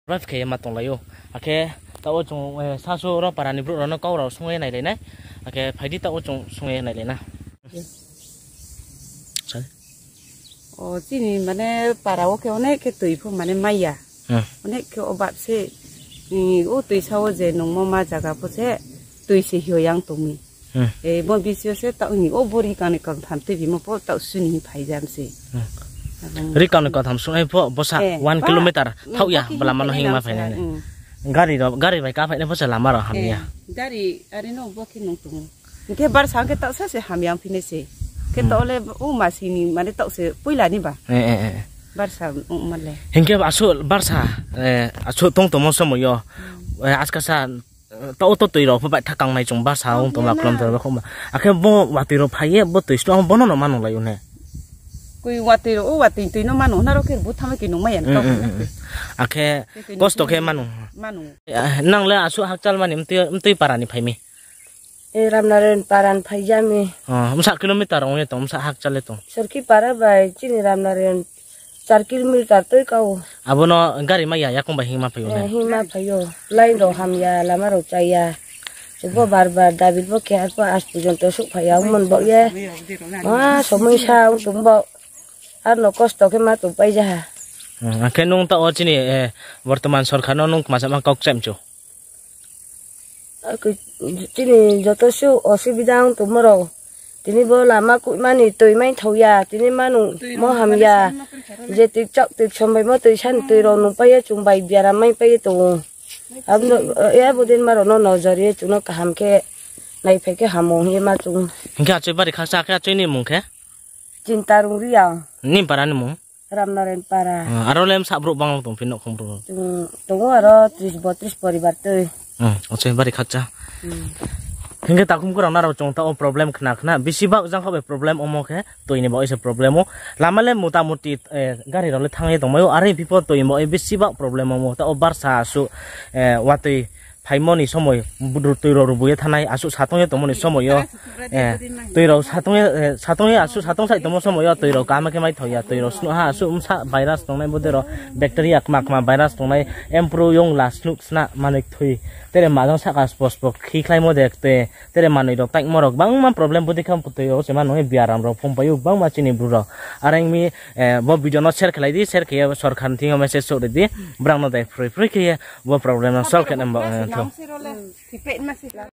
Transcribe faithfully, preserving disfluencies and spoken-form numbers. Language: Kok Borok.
Survive khe ma tonglaio. Akhe ta o chung, eh, sasu ro para ni bru ro no kau ro sungwi nai lai nai. Akhe phaidi ta o chung sungwi nai lai na. Sir. O chini mane para o khe onek khe twi phu mane maya. Hmm. Onek khe o bap se, i, o twi sa o je nungmo ma jaga phu se twi se hiyo yang tongmi. Hmm. Eh, bo bisio se ta uni o bo ri kani kang tham twi bimo po ta suni phai jam se. Hmm. Abang ri kani kang tham sunai po bosa Eh, one ba, kilometer mm, thau ya bo ki bala mano hing hing ma kani phai nai. Kang sa, mm. Gari ro, gari bai ka phai nai bosa lama ro ham ya. Eh, gari ari no bo ki nung tung. Hingke bar sa hingke ta sa se hamyang phine se. Hingke Hmm. ta ole o masini mane ta se puila ni ba. Eh, eh, eh. Bar sa o male. Hingke asu bar sa, eh, asu tong tomo somoyo. Hmm. Eh, aska sa, eh, ta o to twi rok pha bai thakang nai chung bar sa ong toma Hamya na. Klom tor ba khoma. Akhe bo watwi rok phai ye bo twi sto bono no mano lai une. Koi watwi rok o watwi twi no mano na ro khe bo thama ki nung maya Hmm, kau hmm, na hmm, koi. Hmm. Akhe Khe twi no kosto khe mano. Mano. Eh, nang le asu hakchal mani mtwi, mtwi para ni phai mi. E Ramnarayan paran phaijami. Oh, msa kilometer ong ye tong, msa hakchal le tong. Sorki para bai chini Ramnarayan char kilometer twi kao. Abono gari ma ya, yakung bai hingma phaio Eh, ne. Hingma phaio. Line rok hamya, lama rok chaya. Bo bar bar David bo khe arpo as pujonto suk phaiya, umon bo ye. Ma somoi sa ung tung bo. Arno kosto khe ma tung pai jaha. Hmm, akhe nung ta o chini, eh, bortoman sorkar no nung kma sama kok chem chu. Akhe chini joto su osubida wng tongmorok. Tini bo lama kuimani twi maithokya, tini manu Twi mo rok hamya. Mani sanma kwrwi kha rw le. Je twi chak twi sombai mo twi san twi rok nung paiya, chwng bai biaram mai paiya tongo. Abno, eh, abo din ma rok no nojor ye chwngno kaham khe naiphai khe hamo hwnwi ma chwng. Hinkhe achoi bari khaksa khe achoi ni mung khe? Chinta rung riya. Ni para ni mung? Ramnarayan para. Ah, aro lem sa bro bang tong phin nok khong bro. Tung, tongo aro tris botris poribar twi. Hmm, oche bari khakcha. Hmm. Hingke takhum kurang naro chong ta o problem khna khna. Bisi bak jang khabe problem omo khe twi ni ba oise problem o. Lama le mota moti, eh, gari rok le thang ye tong mai o. Are bipo twi mo, eh, bisi bak problem omo. Ta o barsa su, eh, watwi phaimoni somoi budru twi rok rubuye thanai aswk satong ye tongmoni somoi o, eh, twi rok satong ye, eh, satong ye aswk satong sai tongmo somoi o twi rok kaham khe mai thok ya, twi rok snoha aswk wngsa virus tongnai bodei rok bacteria kma kma virus tongnai empru yong la snuk sna manwi thwi tere majang saka spo spo khi khlaimo de te tere manwi rok taimo rok bangma problem bodei kha twi rok se manwi biaram rok phung paio bangma chini bru rok are wngmi, eh, bo video no share khlai di, share khe sorkar ni thing yo message sok ridi, brang no dai phrwi phrwi khe bo problem no solve khe nang ba, eh, tho.